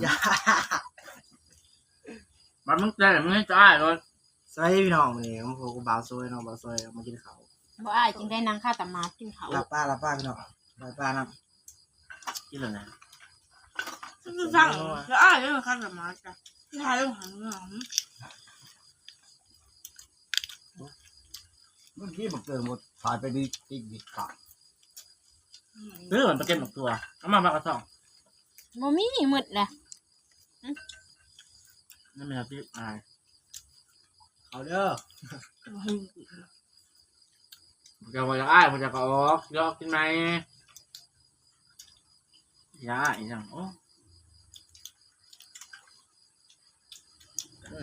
ຢ່າ ບັດມຶງແຕ່ງ ມຶງໃຫ້ຕາຍໂລດ. ສະບາຍດີພີ່ນ້ອງ ມື້ນີ້ມາພົບກັບບ່າວໂຊຍເນາະ ບ່າວໂຊຍມາກິນເຂົ້າ. ບໍ່ ອ້າຍຈຶ່ງໄດ້ນັ່ງຄາຕະໝາດກິນເຂົ້າ. ລາບປາ ລາບປາພີ່ນ້ອງ ລາບປານຳ. ກິນແລ້ວນະ ສັ່ງ ແລ້ວອ້າຍໄດ້ນັ່ງຄາຕະໝາດກະຖ່າຍລົງຫັ້ນເນາະ. ເມື່ອກີ້ບັກເຕີງບໍ່ຖ່າຍໄປດິ ຕິດດິດຂາດ. ເອີ ມັນໄປເກັບໝາກຖົ່ວ ເອົາມາ ໝາກກະຊອງ ບໍ່ມີ ໝົດແລ້ວ. ນັ້ນແມ່ນຕິດອາຍ ເອົາເດີ ເຈົ້າວ່າຢາກອາຍ ພວກເຈົ້າກໍອອກ ຢອກກິນໃໝ່ ຢ່າອາຍຫຍັງ ໂອ້ ເອີ.